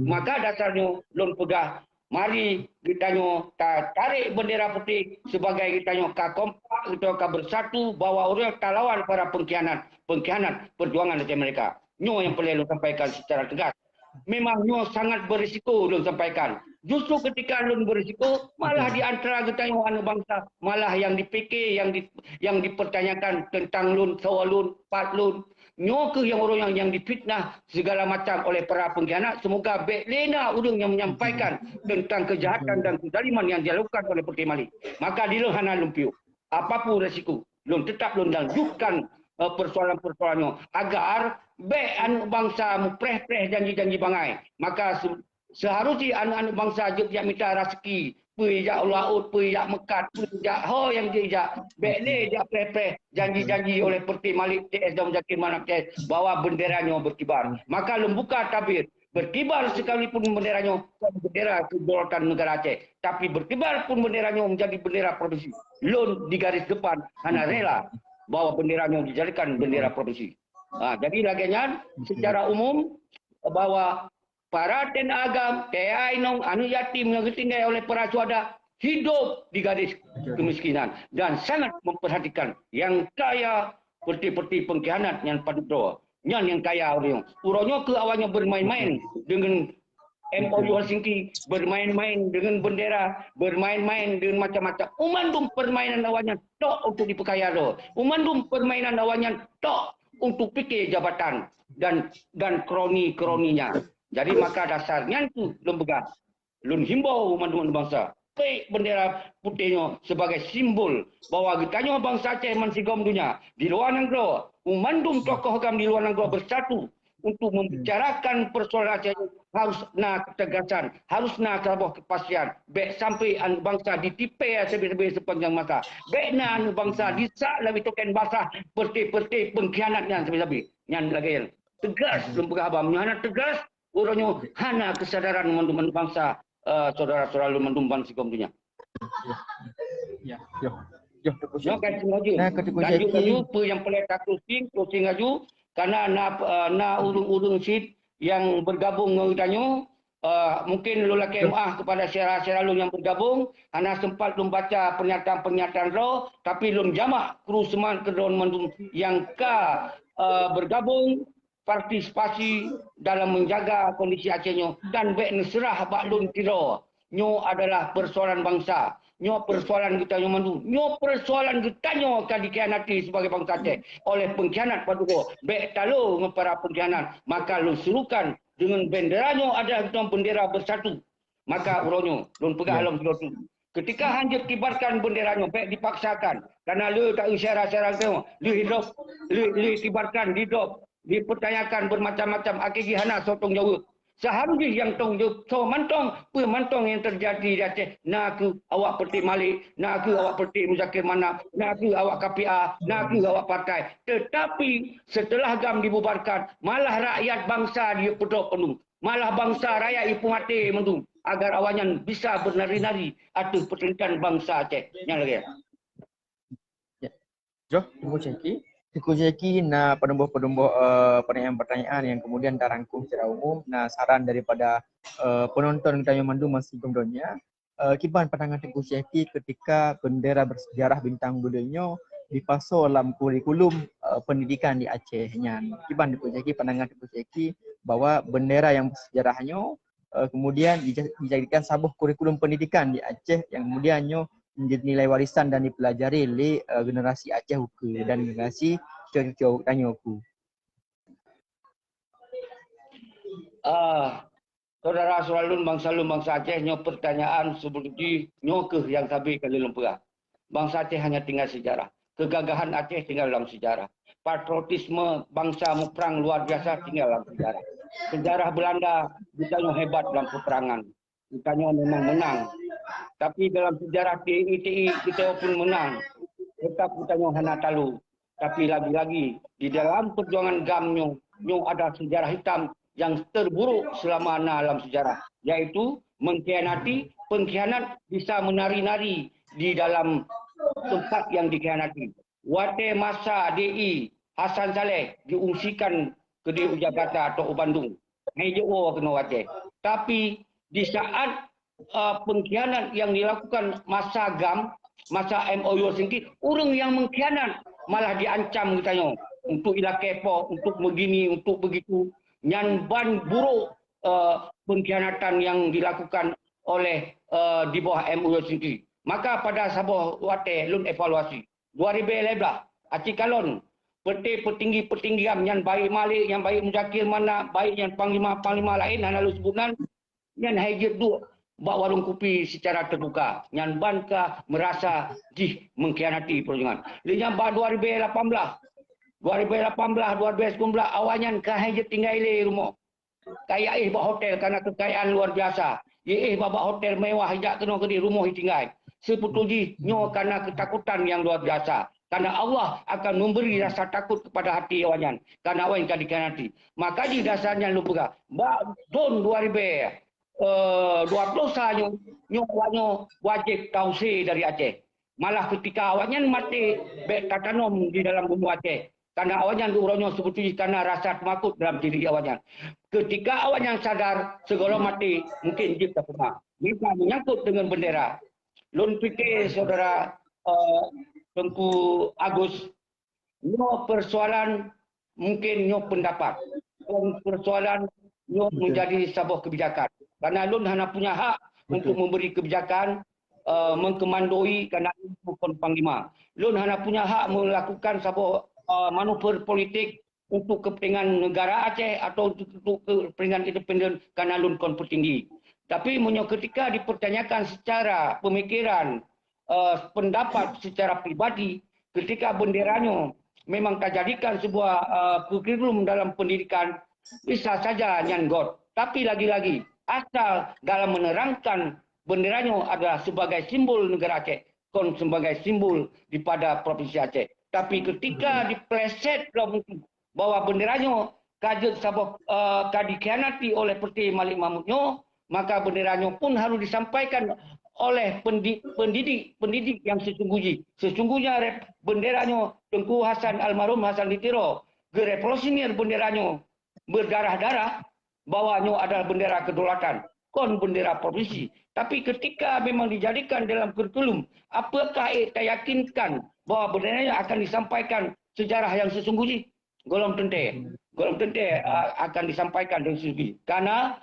Maka dasar nyoe lôn peugah, mari geutanyoe tatarek bendera putéh sebagai geutanyoe ka kompak, geutanyoe ka beusatu bahwa ureuëng talawan para pengkhianat, pengkhianat perjuangan Aceh Merdeka. Nyoe nyang peureulée lôn sampaikan secara tegas. Memang nyoe sangat berisiko lôn sampaikan. Justru ketika lôn berisiko, malah di antara geutanyoe aneuk bangsa, malah yang dipike, yang di, yang dipertanyakan tentang lôn, soe lôn, pat lôn. Nyoe keuh yang orang yang, yang difitnah segala macam oleh para pengkhianat. Semoga bék lé na ureuëng yang menyampaikan tentang kejahatan dan kezaliman yang dilakukan oleh Peureté Malik. Maka dileuh hana lôn piôh. Apapun resiko, lôn tetap lôn lanjutkan eh, persoalan-persoalan nyoe agar bék aneuk bangsa mupreh-preh janji-janji bangai. Maka se- seharus jih aneuk-aneuk bangsa jeuet jak mita raseuki, peue jak u laôt, peue jak meukat, peue jak ho nyang jeuet jak. Bék lé jak preh-preh janji-janji oleh Peureté Malik, T S dan Muzakir Manaf bahwa bendera nyoe berkibar. Maka lôn buka tabir, berkibar sekalipun bendera nyoe bukan bendera kedaulatan negara Aceh, tapi berkibar pun bendera nyoe menjadi bendera provinsi. Lôn di garis depan hana rela bahwa bendera nyoe dijadikan bendera provinsi. Ha, jadi lagée nyan secara umum bahwa para teunaga agam, T A inong, aneuk yatim yang ditinggai oleh para syuhada hidup di garis kemiskinan dan sangat memperhatikan yang kaya seperti-seperti pengkhianat yang padub droe. Nyan yang kaya ureuëng. Uroe nyoe keu awaknyan bermain-main dengan M O U Helsinki, bermain-main dengan bendera, bermain-main dengan macam-macam. Umandum permainan awaknyan tok untuk diperkaya droe. Umandum permainan awaknyan tok untuk pikir jabatan dan dan kroni-kroninya. Jadi maka dasar nyan tu lôn peugah. Lôn himbau mandum bangsa, pek bendera putéh nyoe sebagai simbol bahwa geutanyoe bangsa Aceh man sigom donya di luwa nanggroe, mandum tokoh agam di luwa nanggroe beusatu untuk membicarakan persoalan Aceh nyoe harus na ketegasan, harus na saboh kepastian. Bék sampai aneuk bangsa ditipée sabe-sabe sepanjang masa. Bék na aneuk bangsa disak lagée token basah peureté-peureté pengkhianat nyan sabe-sabe. Nyan lagée nyan. Tegas lôn peugah haba, meunyoe hana tegas, uroe nyoe hana kesadaran mandum aneuk bangsa, eh, saudara-saudara lôn mandum ban sigom donya. Ya, ya. Ya, Teungku Nyoe Syeki. Kan cuma je. Nah, ke Teungku Lanjut Syeki. Laju, peue nyang peureulée ta closing, closing laju. Karena na, eh, na ureuëng-ureuëng cit nyang bergabung ngon geutanyoe, eh, mungkin lôn lakée maaf kepada syedara-syedara lôn nyang bergabung, hana sempat lôn baca pernyataan-pernyataan droe, tapi lôn jamak kru seumang keudroe mandum nyang ka, eh, bergabung partisipasi dalam menjaga kondisi Aceh nyoe dan bék neuseurah bak lôn sidroe. Nyoe adalah persoalan bangsa. Nyoe persoalan geutanyoe mandum. Nyoe persoalan geutanyoe ka dikhianati sebagai bangsa Aceh oleh pengkhianat padubgoe. Bék talo ngon para pengkhianat. Maka lôn serukan dengan bendera nyoe adalah geutanyoe bendera bersatu. Maka uroe nyoe, lôn peugah lom sidroe tu. Ketika hanjeuet kibarkan bendera nyoe, bék dipaksakan. Karena le ka syedara-syedara teuh, le hidrop, le, le kibarkan, hidrop, dipertanyakan bermacam-macam, akhé jih hana soe tong jaweueb. Seharusnya nyang tong jaweueb, soe mantong, peue mantong nyang terjadi di Aceh, na kheueh awak Peureté Malik, na kheueh awak Peureté Muzakir Manaf, na kheueh awak K P A, na kheueh awak partai. Tetapi setelah GAM dibubarkan, malah rakyat bangsa dipeudrop penuh. Malah bangsa rakyat ipeumaté mandum agar awaknyan bisa bernari-nari ateueh peuteuntang bangsa Aceh. Nyan lagée. Ya. Joh, Teungku Syeki. Teungku Syeki na peunumboh-peunumboh, eh, pertanyaan-pertanyaan yang kemudian tarangkum secara umum, na saran daripada, eh, penonton geutanyoe mandum meusigom donya. Eh, kiban pandangan Teungku Syeki ketika bendera bersejarah bintang beude nyoe dipasoe lam kurikulum, eh, pendidikan di Aceh nyan. Kiban Teungku Syeki, pandangan Teungku Syeki bahwa bendera yang bersejarah nyoe, eh, kemudian dija-, dijadikan saboh kurikulum pendidikan di Aceh yang kemudian nyoe menjadi nilai warisan dan dipelajari lé, eh, generasi Aceh ukeue dan generasi cucu-cucu tanyoe ukeue. Ah, Saudara-saudara lôn, bangsa lôn, bangsa Aceh, nyoe pertanyaan seperti nyoe kheueh nyang sabe ka lôn peugah. Bangsa Aceh hanya tinggal sejarah. Kegagahan Aceh tinggal dalam sejarah. Patriotisme bangsa muprang luar biasa tinggal dalam sejarah. Sejarah Belanda, geutanyoe hebat dalam peperangan. Geutanyoe memang menang. Tapi dalam sejarah T I, T I, geutanyoe pun menang. Tetap geutanyoe hana talo. Tapi lagi-lagi, di dalam perjuangan GAM nyoe, nyoe ada sejarah hitam yang terburuk selama na lam sejarah, yaitu mengkhianati, pengkhianat bisa menari-nari di dalam tempat yang dikhianati. Watée masa D I Hasan Saleh diungsikan keudeh u Jakarta atau u Bandung, hai jeuet woe keunoe watée. Tapi di saat uh, pengkhianat yang dilakukan masa GAM, masa M O U Helsinki, ureuëng yang mengkhianat malah diancam geutanyoe untuk ilakée po, untuk begini, untuk begitu. Nyan ban buruk uh, pengkhianatan yang dilakukan oleh uh, di bawah M O U Helsinki. Maka pada saboh watée lôn evaluasi, dua ribu lima belas, aci kalon, peuté peutinggi-peutinggi GAM nyan, baik Malik, nyan baik Muzakir Manaf, baik nyan panglima-panglima laén hana lôn sebut nan, nyan hai jeuet duek bak warong kupi secara terbuka. Nyan ban ka merasa jih mengkhianati perjuangan. Lé nyan bak dua ribu lapan belas, dua ribu lapan belas, dua ribu sembilan belas, awaknyan ka hai jeuet tinggai lé rumoh. Ka jiéh bak hotel karena kekayaan luar biasa. Jiéh bak, bak hotel mewah, jak keunoe keudeh rumoh jitinggai. Sebetul jih nyoe karena ketakutan yang luar biasa. Karena Allah akan memberi rasa takut kepada hati awaknyan. Karena awaknyan ka dikhianati. Maka jih dasar nyan lôn peugah, bak thon dua ribu, eh, dua puluh sa nyoe, nyoe awaknyoe wajéb tausé dari Aceh. Malah keutika awaknyan maté, bék tatanom di dalam bumoe Aceh. Karena awaknyan di uroe nyoe seubeutôi jih kana rasa teumakot dalam diri awaknyan. Keutika awaknyan sadar, sigohlom maté, mungken jeuet tapeugah. Maka menyangkut dengan bendera, lôn pike, Saudara, eh, Teungku Agus, nyoe persoalan, mungken nyoe pendapat. Kon persoalan nyoe menjadi saboh kebijakan. Karena lôn hana punya hak untuk memberi kebijakan, eh, mengkomandoi karena lôn kon panglima. Lôn hana punya hak melakukan saboh, eh, manuver politik untuk kepentingan negara Aceh atau untuk, untuk kepentingan independen karena lôn kon petinggi. Tapi meunyoe ketika dipertanyakan secara pemikiran, eh, pendapat secara pribadi, ketika bendera nyoe memang tajadikan sebuah, eh, kurikulum dalam pendidikan, bisa saja nyan göt. Tapi lagi-lagi, asal dalam menerangkan bendera nyoe adalah sebagai simbol negara Aceh, kon sebagai simbol daripada provinsi Aceh. Tapi ketika dipleset lom bahwa bendera nyoe ka jeuet saboh, eh, ka dikhianati oleh Peuté Malik Mahmud nyoe, maka bendera nyoe pun harus disampaikan oleh pendi-, pendidik, pendidik yang sesungguhnya. Sesungguhnya rep-, bendera nyoe Teungku Hasan, almarhum Hasan di Tiro, geurevolusioner bendera nyoe berdarah-darah bahwa nyoe adalah bendera kedaulatan, kon bendera provinsi. Tapi ketika memang dijadikan dalam kurikulum, apakah ék tayakinkan bahwa bendera nyoe akan disampaikan sejarah yang sesungguhnya? Gohlom teuntée. Gohlom teuntée, a-, akan disampaikan dan segi. Karena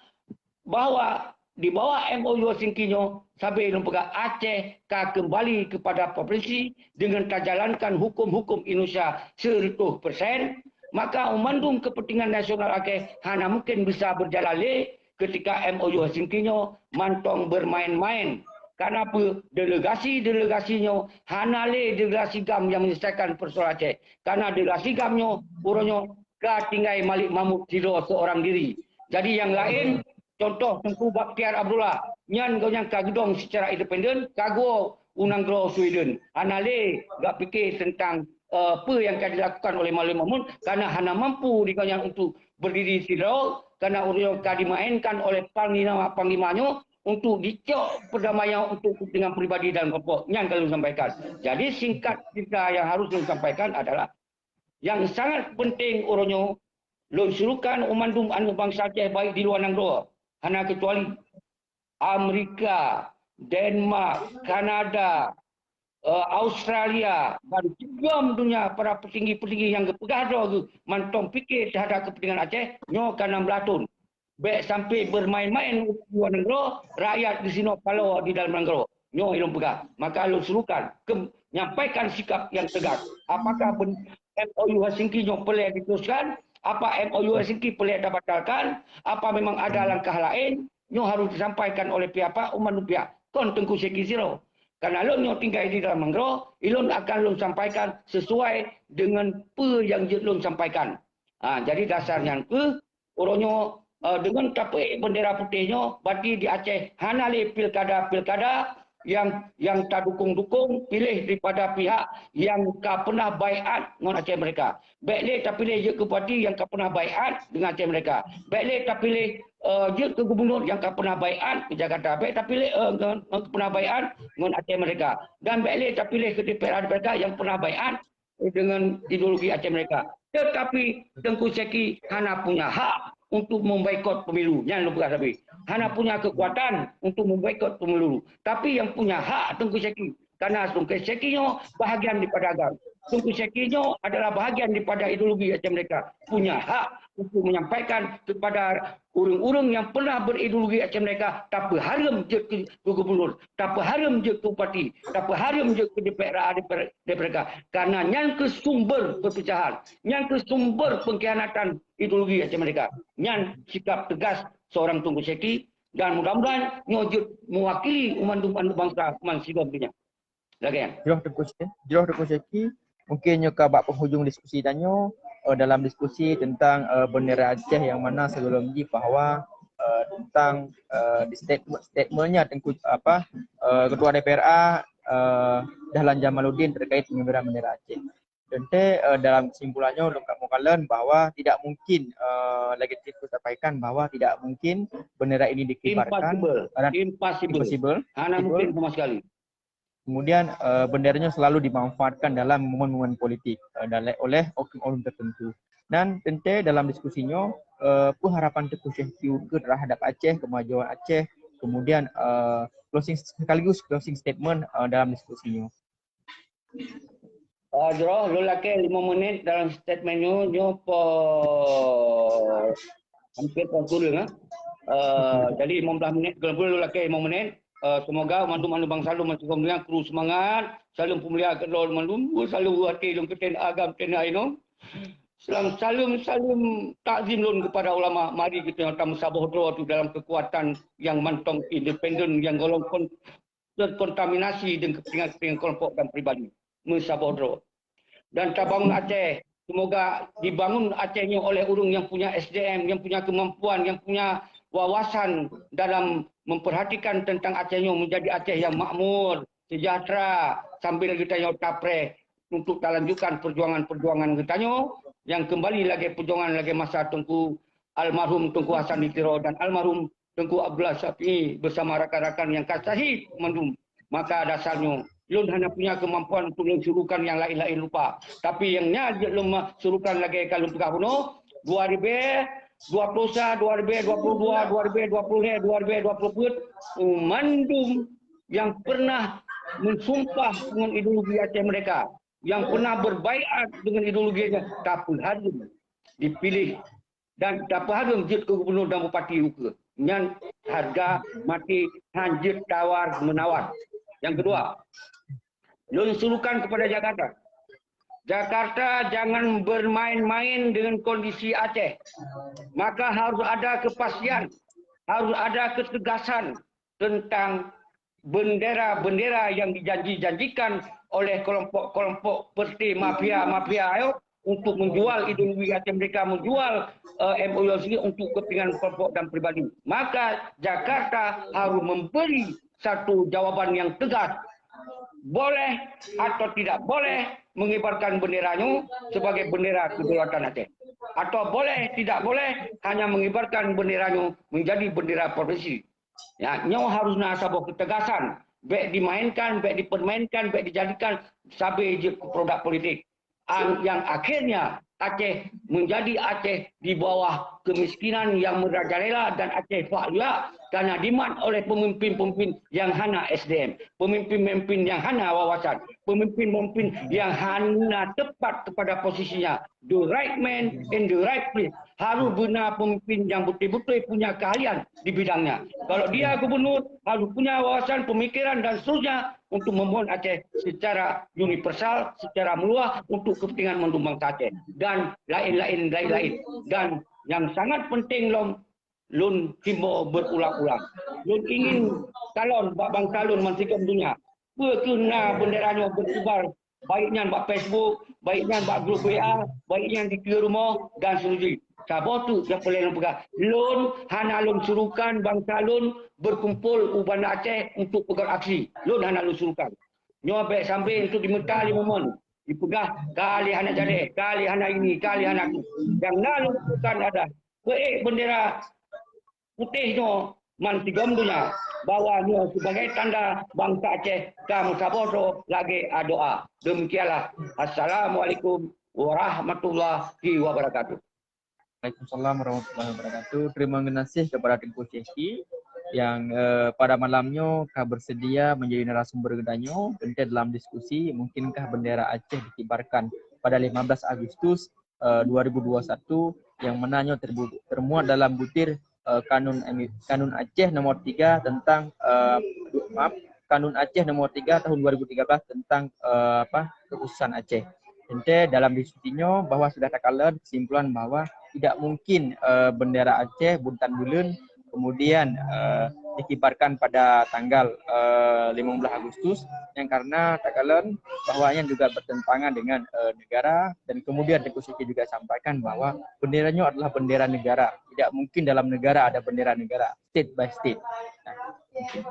bahwa di bawah M O U Helsinki nyoe, sabe lôn peugah, Aceh ka kembali kepada provinsi dengan tajalankan hukum-hukum Indonesia seratus persen, maka mandum kepentingan nasional Aceh hana mungkin bisa berjalan lé ketika M O U Helsinki nyoe mantong bermain-main. Karena apa? Delegasi-delegasi nyoe hana lé delegasi GAM yang menyelesaikan persoalan Aceh. Karena delegasi GAM nyoe, uroe nyoe ka tinggai Malik Mahmud sidroe seorang diri. Jadi yang lain, contoh Teungku Bakhtiar Abdullah, nyan gobnyan ka geudong secara independen, ka geuwoe u nanggroe Sweden. Hana lé gak pike tentang, eh, apa yang ka dilakukan oleh Malik Mahmud, karena hana mampu di gobnyan untuk berdiri sidroe, karena ureuëng ka dimainkan oleh panglima-panglima nyoe untuk dicok perdamaian untuk kepentingan pribadi dan kelompok. Nyan ka lôn sampaikan. Jadi singkat cerita yang harus lôn sampaikan adalah yang sangat penting uroe nyoe, lôn serukan u mandum aneuk bansa Aceh baik di luwa nanggroe, hana keucuali Amerika, Denmark, Kanada, eh, Australia, dan sigom donya para petinggi-petingtinggi nyang geupeugah droe geuh mantong pike teuhadap keupeuntengan Aceh nyoe ka nam blaih thon. Bék sampai bermain-main u luwa nanggroe, rakyat disinoe paloe di dalam nanggroe. Nyoe ilôn peugah. Maka lôn serukan keu nyampaikan sikap nyang teugas. Apakah ben-, M O U Helsinki nyoe peureulée diteruskan? Apa M O U Helsinki peureulée tabatalkan? Apa memang ada langkah laén? Nyoe harôh disampaikan oleh pihak pat u mandum pihak, kon Teungku Syekh sidroe. Karena lôn nyoe tinggai di dalam nanggroe, ilôn akan lôn sampaikan sesuai dengan peue nyang jeuet lôn sampaikan. Ha, jadi dasar nyan kheueh, uroe nyoe, eh, deungon tapeuék bendera putéh nyoe, berarti di Aceh hana lé pilkada-pilkada, nyang, nyang tadukong-dukong piléh daripada pihak nyang ka peunah baiat ngon Aceh Merdeka. Bék lé tapiléh jeuet keu bupati nyang ka peunah baiat deungon Aceh Merdeka. Bék lé tapiléh, eh, jeuet keu gubunur nyang ka peunah baiat keu Jakarta. Bék tapiléh, eh, ngon, ngon peunah baiat ngon Aceh Merdeka. Dan bék lé tapiléh keu D P R A D P R K nyang peunah baiat dengan ideologi Aceh Merdeka. Tetapi Teungku Syeki hana punya hak untuk memboikot pemilu. Nyan lôn peugah tadi. Hana punya kekuatan untuk memboikot pemilu. Tapi yang punya hak Teungku Syeki. Karena Teungku Syeki nyoe bahagian daripada agama. Teungku Syeki nyoe adalah bahagian daripada ideologi Aceh Merdeka. Punya hak untuk menyampaikan kepada ureuëng-ureuëng nyang peunah berideologi Aceh Merdeka, tapeuhareuem jeuet keu, keu gubunur, tapeuhareuem jeuet keu bupati, tapeuhareuem jeuet keu D P R A, D P R, D P R K. Karena nyan keuh sumber perpecahan, nyan keuh sumber pengkhianatan ideologi Aceh Merdeka. Nyan sikap tegas seorang Teungku Syeki dan mudah-mudahan nyoe jeuet mewakili umat mandum bangsa, umat Islam dunia. Lagée nyan. Jroh Teungku Syeki, jroh Teungku Syeki, mungkin nyoe ka bak penghujung diskusi tanyoe, eh, dalam diskusi tentang, eh, bendera Aceh yang mana sebelum jih bahwa, eh, tentang, eh, di statement, statementnya Teungku, apa, eh, Ketua D P R A, eh, Dahlan Jamaluddin terkait pengibaran bendera Aceh. Teuntée, eh, dalam kesimpulannya, lôn ka meukalon bahwa tidak mungkin, eh, lagée Teungku sampaikan bahwa tidak mungkin bendera ini dikibarkan. Impossible. Karena impossible. Impossible. Hana mungkin sama sekali. Kemudian, eh, benderanya selalu dimanfaatkan dalam momen-momen politik, eh, dan le-, oleh oknum-oknum tertentu. Dan teuntée dalam diskusi nyoe, eh, peue harapan Teungku Syeki ukeue terhadap Aceh, kemajuan Aceh, kemudian, eh, closing sekaligus closing statement, eh, dalam diskusi nyoe. Ah, jroh, lôn lakée lima menit dalam statement nyoe, nyoe po hampir pukul, eh. Eh, jadi lima belas menit, lôn lakée lima menit. Eh, semoga mandum-mandum bangsa lôn meusigoe meunyoe kru seumangat, saleuem peumulia keu lôn mandum, saleuem hati lôn keu teuh agam teuh inong. Salam saleuem, saleuem takzim lôn kepada ulama. Mari kita tameusaboh droe tu dalam kekuatan yang mantong independen, yang golom kon-, terkontaminasi dengan kepentingan-kepentingan kelompok dan pribadi. Meusaboh droe. Dan tabangun Aceh. Semoga dibangun Aceh nyoe oleh ureuëng yang punya S D M, yang punya kemampuan, yang punya wawasan dalam memperhatikan tentang Aceh nyoe menjadi Aceh yang makmur, sejahtera, sambil kita nyoe tapreh untuk talanjutkan perjuangan-perjuangan kita nyoe yang kembali lagi perjuangan lagi masa Teungku almarhum Teungku Hasan di Tiro dan almarhum Teungku Abdullah Syafi'i bersama rakan-rakan yang ka syahid mandum. Maka dasarnya, lôn hana punya kemampuan untuk lôn suruhkan yang lain-lain lupa. Tapi yang nyan jeuet lôn ma-, suruhkan lagée ka lôn peugah bunoe, dua ribu dua puluh satu, dua ribu dua puluh dua, dua ribu dua puluh lhée, dua ribu dua puluh peuet, mandum yang pernah mensumpah dengan ideologi Aceh Merdeka, yang pernah berbaiat dengan ideologi Aceh, tapeuhareuem dipilih dan tapeuhareuem jeuet keu gubunur dan bupati ukeue. Nyan hareuga mati, hana jeuet tawar-menawar. Yang kedua, lôn suruhkan kepada Jakarta. Jakarta jangan bermain-main dengan kondisi Aceh. Maka harus ada kepastian, harus ada ketegasan tentang bendera-bendera yang dijanji-janjikan oleh kelompok-kelompok seperti mafia-mafia ayo untuk menjual ideologi Aceh Merdeka, menjual, eh, M O U sendiri untuk kepentingan kelompok dan pribadi. Maka Jakarta harus memberi satu jawaban yang tegas. Boleh atau tidak boleh mengibarkan benderanya sebagai bendera kedaulatan Aceh. Atau boleh tidak boleh hanya mengibarkan benderanya menjadi bendera provinsi. Ya, nyoe harus na saboh ketegasan. Bék dimainkan, bék dipermainkan, bék dijadikan sabe jeuet keu produk politik. An-, yang akhirnya Aceh menjadi Aceh di bawah kemiskinan yang merajalela dan Aceh faklia karena dimat oleh pemimpin-pemimpin yang hana S D M, pemimpin-pemimpin yang hana wawasan, pemimpin-pemimpin yang hana tepat kepada posisinya. The right man in the right place. Harus beuna pemimpin yang betul-betul punya keahlian di bidangnya. Kalau dia gubernur, harus punya wawasan, pemikiran dan seterusnya untuk membangun Aceh secara universal, secara meluas untuk kepentingan mandum bangsa Aceh dan lain-lain, lain-lain. Dan yang sangat penting lom, lôn himbau berulang-ulang. Lôn ingin kalon bak bangsa lôn meusigoe dunia. Peue keuh na bendera nyoe berkibar, baik nyan bak Facebook, baik nyan bak grup W A, baik nyan di keue rumoh dan seterusnya. Saboh teuk nyang peureulèe lôn peugah. Lôn hana lôn suruhkan bansa lôn berkumpul u Banda Aceh untuk peugöt aksi. Lôn hana lôn suruhkan. Nyoe bèk sampai untuk dimeuta lé momen. Dipeugah ka lé hana jaleh, ka lé hana ini, ka lé hana itu. Nyang na lôn suruhkan adalah peuék bendera putih nyoe man sigom donya, bahwa nyoe sebagai tanda bansa Aceh ka meusaboh droe lagèe adoa. Demikianlah. Assalamualaikum warahmatullahi wabarakatuh. Waalaikumsalam warahmatullahi wabarakatuh. Terima kasih kepada Teungku Syehki yang, eh, pada malam nyoe ka bersedia menjadi narasumber geutanyoe. Teuntèe dalam diskusi, mungkinkah bendera Aceh dikibarkan pada lima belas Agustus, eh, dua ribu dua puluh satu, yang mana nyoe terbu-, termuat dalam butir, eh, Kanun Emi-, Kanun Aceh nomor tiga tentang, eh, du-, maaf, Kanun Aceh nomor tiga tahun dua ribu tiga belas tentang, eh, apa, kekhususan Aceh. Teuntèe dalam diskusi nyoe bahwa sudah takalon kesimpulan bahwa tidak mungkin, eh, bendera Aceh buntan buleuen kemudian, eh, dikibarkan pada tanggal, eh, lima belas Agustus, yang karena takalon bahwa nyan juga bertentangan dengan, eh, negara, dan kemudian Teungku Syehki juga sampaikan bahwa bendera nyoe adalah bendera negara. Tidak mungkin dalam negara ada bendera negara, state by state. Nah,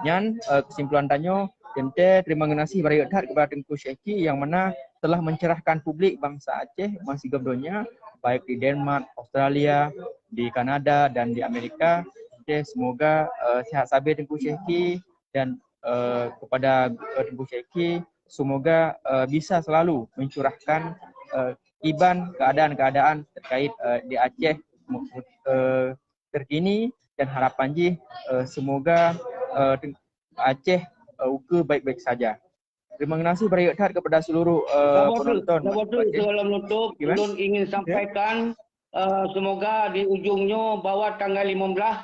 nyan, eh, kesimpulan tanyoe, teuntèe terima kasih beurayeuk that kepada Teungku Syehki yang mana telah mencerahkan publik bansa Aceh meusigom donya, baik di Denmark, Australia, di Kanada, dan di Amerika. Oke, semoga, eh, sihat sabe Teungku Syehki dan, eh, kepada, eh, Teungku Syehki, semoga, eh, bisa selalu mencurahkan, eh, kiban keadaan-keadaan terkait, eh, di Aceh, eh, terkini, dan harapan jih, eh, semoga, eh, Aceh, eh, ukeue baik-baik saja. Terima kasih beurayeuk that kepada seluruh, eh, penonton. Saboh teuk, saboh teuk sebelum nutup, ulôn ingin sampaikan, eh, semoga di ujung nyoe bahwa tanggal lima belas,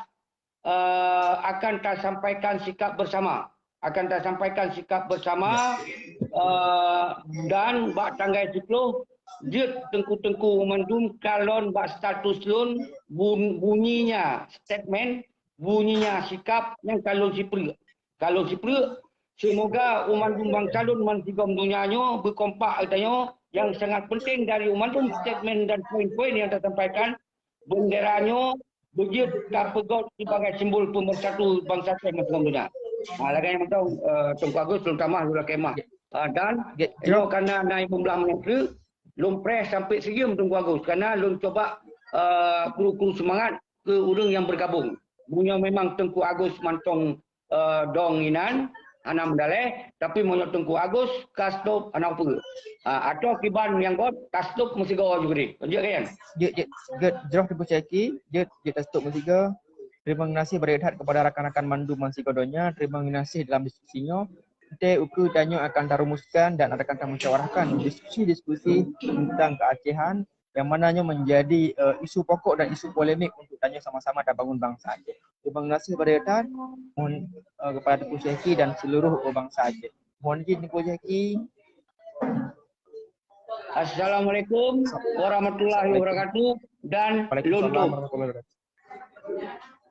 eh, akan tasampaikan sikap bersama. Akan tasampaikan sikap bersama, eh, dan bak tanggai siploh, jeuet teungku-teungku mandum kalon bak status lôn, bun-, bunyinya statement, bunyinya sikap nyang kalon sipreuk. Kalon sipreuk, semoga u mandum bansa lôn man sigom donya nyoe beukompak geutanyoe, nyang sangat penting dari u mandum statement dan poin-poin nyang tasampaikan, bendera nyoe beujeuet tapeugöt sibagai simbol peumeursatu bansa Aceh meukeumeudonya. Ha, lagèe nyan mantong, eh, Teungku Agus lôn tamah lôn lakèe meu'ah. Ha, dan nyoe karena na lima belas menit treuk, lôn preh sampai sejam Teungku Agus, karena lôn cuba, eh, kru-kru seumangat keu ureueng nyang bergabung. Meunyoe memang Teungku Agus mantong, eh, dong inan, hana meudaleh, tapi meunyoe Teungku Agus ka stop hana peue. Ha, atau kiban nyang göt ka stop meusigoe juga deh. Lanjut kan? Jeuet, jeuet, jeuet, jroh Teungku Syehki, jeuet, jeuet ka stop meusigoe. Terima kasih beurayeuk that kepada rakan-rakan mandum meusigoe donya. Terima kasih dalam diskusi nyoe. Teuntèe ukeue tanyoe akan tarumuskan dan akan tamusyawarahkan diskusi-diskusi tentang keacehan yang mana nyoe menjadi, eh, isu pokok dan isu polemik untuk tanyoe sama-sama tabangun bansa Aceh. Terima kasih beurayeuk that, mohon, eh, kepada Teungku Syehki dan seluruh bansa Aceh. Mohon izin Teungku Syehki. Assalamualaikum warahmatullahi wabarakatuh dan lôn tutup. Waalaikumsalam warahmatullahi wabarakatuh.